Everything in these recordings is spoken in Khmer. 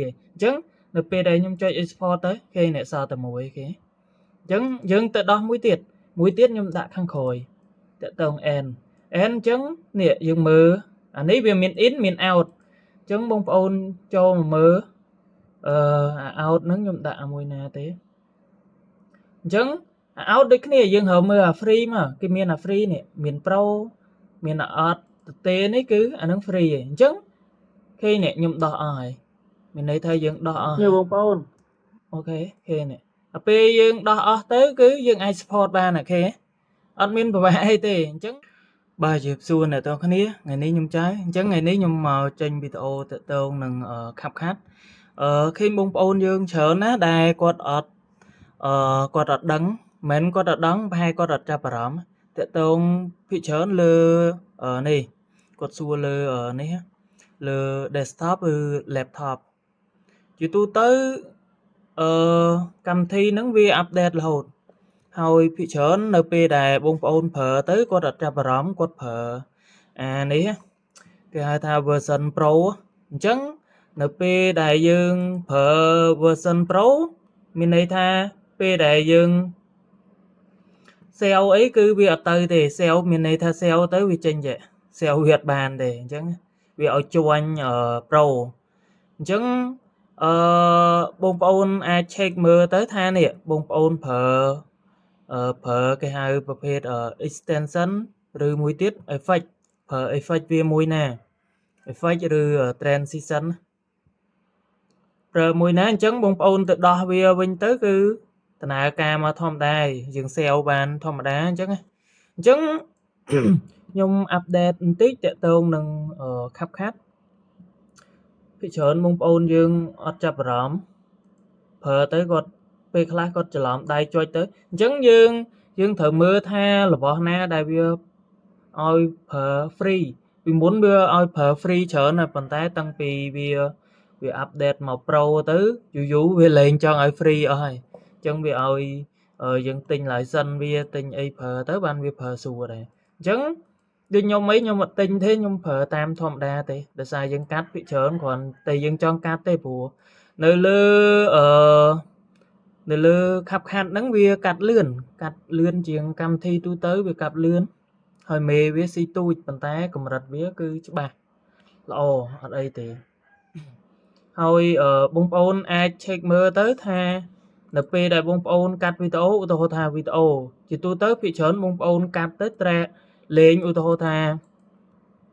អញ្ចឹងនៅពេលដែលខ្ញុំចុច export ទៅគេអ្នកសល់តែមួយគេអញ្ចឹងយើងទៅដោះមួយទៀតមួយទៀតខ្ញុំដាក់ខាងក្រោយតាក់ទង end end អញ្ចឹងនេះយើងមើលអានេះវាមាន in មាន out អញ្ចឹងបងប្អូនចូលមកមើលអឺអា out ហ្នឹងខ្ញុំដាក់អាមួយណាទេអញ្ចឹងអា out ដូចគ្នាយើងរើមើលអា free មកគេមានអា free នេះមាន pro មានអាអត់ទេនេះគឺអាហ្នឹង free ឯងអញ្ចឹងគេនេះខ្ញុំដោះអស់ហើយមានន័យថាយើងដោះអស់ នេះបងប្អូន OK គេនេះដល់ពេលយើងដោះអស់ទៅគឺយើងអាច export បាន OK អត់មានប្រវត្តិអីទេអញ្ចឹងបាទជម្រាបសួរអ្នកទាំងគ្នាថ្ងៃនេះខ្ញុំចៅអញ្ចឹងថ្ងៃនេះខ្ញុំមកចេញវីដេអូទាក់ទងនឹង CapCut ឃើញបងប្អូនយើងច្រើនណាស់ដែលគាត់អត់គាត់អត់ដឹងមិនគាត់អត់ដឹងប្រហែលគាត់អត់ចាប់អារម្មណ៍ទាក់ទងភាគច្រើនលើនេះគាត់សួរលើនេះលើ desktop ឬ laptop ជាទូទៅអឺកម្មវិធីហ្នឹងវា update រហូតហើយភាគច្រើននៅពេលដែលបងប្អូនប្រើទៅគាត់អត់ចាប់អារម្មណ៍គាត់ប្រើអានេះគេហៅថា version pro អញ្ចឹងនៅពេលដែលយើងប្រើ version pro មានន័យថាពេលដែលយើង save អីគឺវាអត់ទៅទេ save មានន័យថា save ទៅវាចេញចេះ save វាអត់បានទេអញ្ចឹងវាឲ្យជួញ pro អញ្ចឹងអឺបងប្អូនអាច check មើលទៅថានេះបងប្អូនប្រើអឺប្រើគេហៅប្រភេទ extension ឬមួយទៀត effect ប្រើ effect វាមួយណា effect ឬ transition ប្រើមួយណាអញ្ចឹងបងប្អូនទៅដោះវាវិញទៅគឺដំណើរការមកធម្មតាយើង save បានធម្មតាអញ្ចឹងអញ្ចឹងខ្ញុំ update បន្តិចទាក់ទងនឹង CapCut ភាគច្រើនបងប្អូនយើងអត់ចាប់អារម្មណ៍ប្រើទៅគាត់ពេលខ្លះគាត់ច្រឡំដៃចុចទៅអញ្ចឹងយើងយើងត្រូវមើលថារបស់ណាដែលវាឲ្យប្រើ free ពីមុនវាឲ្យប្រើ free ច្រើនណាស់ប៉ុន្តែតាំងពីវាវា update មក pro ទៅយូរយូរវាលែងចង់ឲ្យ free អស់ហើយអញ្ចឹងវាឲ្យយើងទិញ license វាទិញអីប្រើទៅបានវាប្រើស្រួលដែរអញ្ចឹងដូចខ្ញុំអីខ្ញុំអត់ទិញទេខ្ញុំប្រើតាមធម្មតាទេដោយសារយើងកាត់ភាគច្រើនគ្រាន់តែយើងចង់កាត់ទេព្រោះនៅលើអឺនៅលើ CapCut ហ្នឹងវាកាត់លឿនកាត់លឿនជាងកម្មវិធីទូទៅវាកាត់លឿនហើយមេវាស៊ីទូចប៉ុន្តែកម្រិតវាគឺច្បាស់ល្អអត់អីទេហើយបងប្អូនអាច check មើលទៅថានៅពេលដែលបងប្អូនកាត់វីដេអូឧទាហរណ៍ថាវីដេអូជាទូទៅភាគច្រើនបងប្អូនកាត់ទៅត្រែលេងឧទាហរណ៍ថា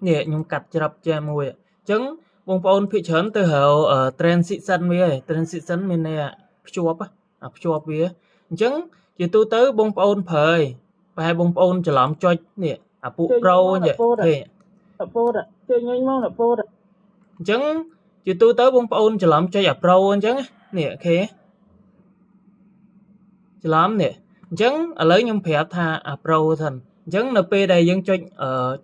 នេះខ្ញុំកាត់ច្រាប់ចេះមួយអញ្ចឹងបងប្អូនភាគច្រើនទៅរក transition វាឯង transition មានន័យភ្ជាប់អាភ្ជាប់វាអញ្ចឹងជាទូទៅបងប្អូនប្រើឯងប្រហែលបងប្អូនច្រឡំចុចនេះអាពួក pro នេះឃើញ ពោតចេញញមកណាពោត អញ្ចឹងជាទូទៅបងប្អូនច្រឡំចុចអា pro អញ្ចឹងនេះ OK ច្រឡំនេះអញ្ចឹងឥឡូវខ្ញុំប្រាប់ថាអា pro សិនអញ្ចឹងនៅពេលដែលយើងចុច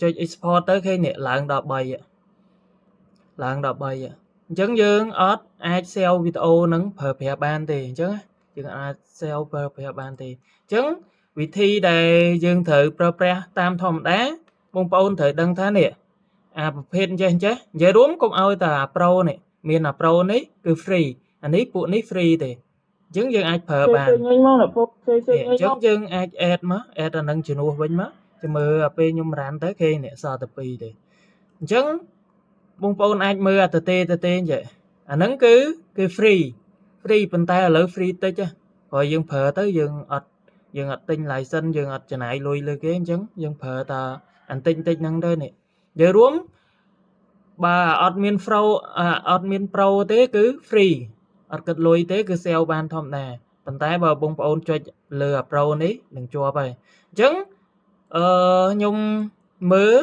ចុច export ទៅឃើញនេះឡើងដល់3ឡើងដល់3អញ្ចឹងយើងអត់អាច save វីដេអូនឹងប្រើប្រាស់បានទេអញ្ចឹងយើងអាច save ប្រើប្រាស់បានទេអញ្ចឹងវិធីដែលយើងត្រូវប្រើប្រាស់តាមធម្មតាបងប្អូនត្រូវដឹងថានេះអាប្រភេទអញ្ចេះអញ្ចេះនិយាយរួមកុំឲ្យតែអា pro នេះមានអា pro នេះគឺ free អានេះពួកនេះ free ទេអញ្ចឹងយើងអាចប្រើបាន ចេញមកណាពោចេញចេញ អញ្ចឹងយើងអាច add មក add អានឹងជំនួសវិញមកចាំមើលអាពេលខ្ញុំ run ទៅគេនេះសល់តែ2ទេអញ្ចឹងបងប្អូនអាចមើលអាតទេតទេអញ្ចឹងអាហ្នឹងគឺគឺ free free ប៉ុន្តែឥឡូវ free តិចព្រោះយើងប្រើទៅយើងអត់យើងអត់ទិញ license យើងអត់ចំណាយលុយលើគេអញ្ចឹងយើងប្រើតែអន្តិចតិចហ្នឹងទៅនេះនិយាយរួមបើអត់មាន pro អត់មាន pro ទេគឺ free អត់គិតលុយទេគឺ save បានធម្មតាប៉ុន្តែបើបងប្អូនចុចលើអា pro នេះនឹងជាប់ហើយអញ្ចឹងអឺខ្ញុំមើល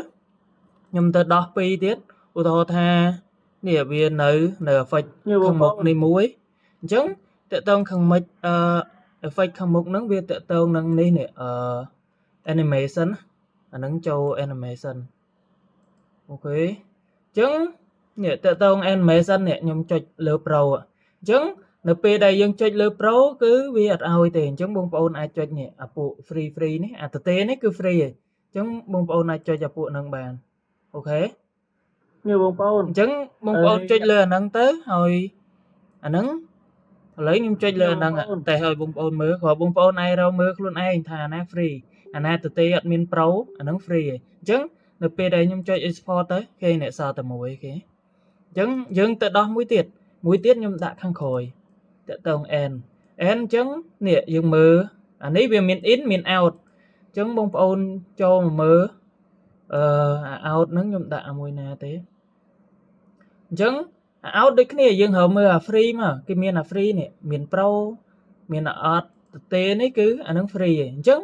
ខ្ញុំទៅដោះពីរទៀតឧទាហរណ៍ថានេះវានៅនៅ effect ខាងមុខនេះមួយអញ្ចឹងតកតងខាងមុខអឺ effect ខាងមុខហ្នឹងវាតកតងនឹងនេះនេះអឺ animation អាហ្នឹងចូល animation OK អញ្ចឹងនេះតកតង animation នេះខ្ញុំចុចលើ pro អញ្ចឹងនៅពេលដែលយើងចុចលើ pro គឺវាអត់ឲ្យទេអញ្ចឹងបងប្អូនអាចចុចនេះអាពួក free free នេះអាតទេនេះគឺ free ឯងអញ្ចឹងបងប្អូនអាចចុចអាពួកហ្នឹងបាន OK នេះបងប្អូន អញ្ចឹងបងប្អូនចុចលើអាហ្នឹងទៅហើយ អាហ្នឹងឥឡូវខ្ញុំចុចលើអាហ្នឹងតែឲ្យបងប្អូនមើលគ្រាន់បងប្អូនឯងរកមើលខ្លួនឯងថាអាណា free អាណាទទេអត់មាន pro អាហ្នឹង free ឯងអញ្ចឹងនៅពេលដែលខ្ញុំចុច export ទៅគេអ្នកសល់តែមួយគេអញ្ចឹងយើងទៅដោះមួយទៀតមួយទៀតខ្ញុំដាក់ខាងក្រោយតាក់ទង n n អញ្ចឹងនេះយើងមើលអានេះវាមាន in មាន out អញ្ចឹងបងប្អូនចូលមកមើលអឺអា out ហ្នឹងខ្ញុំដាក់អាមួយណាទេអញ្ចឹងអា out ដូចគ្នាយើងរើមើលអា free មកគេមានអា free នេះមាន pro មានអាអត់ទេនេះគឺអាហ្នឹង free ឯងអញ្ចឹង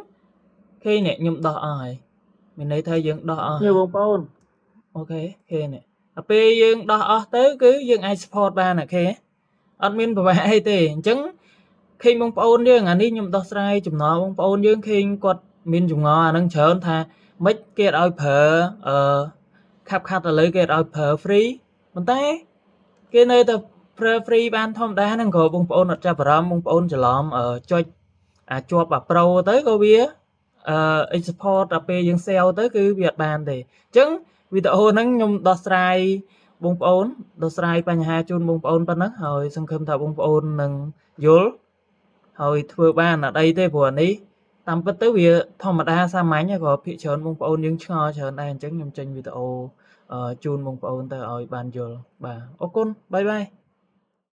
គេនេះខ្ញុំដោះអស់ហើយមានន័យថាយើងដោះអស់ ញបងប្អូន OK គេនេះដល់ពេលយើងដោះអស់ទៅគឺយើងអាច export បាន OK អត់មានប្រវត្តិអីទេអញ្ចឹងឃើញបងប្អូនយើងអានេះខ្ញុំដោះស្រាយចំណងបងប្អូនយើងឃើញគាត់មានចម្ងល់អាហ្នឹងច្រើនថាម៉េចគេអត់ឲ្យប្រើអឺ CapCut ឥឡូវគេអត់ឲ្យប្រើ free ប៉ុន្តែគេនៅតែប្រើ free បានធម្មតាហ្នឹងក៏បងប្អូនអត់ចាប់អារម្មណ៍បងប្អូនច្រឡំចុចអាចប់អា pro ទៅក៏វាអឺ export ដល់ពេលយើង save ទៅគឺវាអត់បានទេអញ្ចឹងវីដេអូហ្នឹងខ្ញុំដោះស្រាយបងប្អូនដោះស្រាយបញ្ហាជូនបងប្អូនប៉ុណ្ណឹងហើយសង្ឃឹមថាបងប្អូននឹងយល់ហើយធ្វើបានអត់អីទេព្រោះអានេះតាមពិតទៅវាធម្មតាសាមញ្ញក៏ភាគច្រើនបងប្អូនយើងឆ្ងល់ច្រើនដែរអញ្ចឹងខ្ញុំចេញវីដេអូជូនបងប្អូនទៅឲ្យបានយល់បាទអរគុណ bye bye.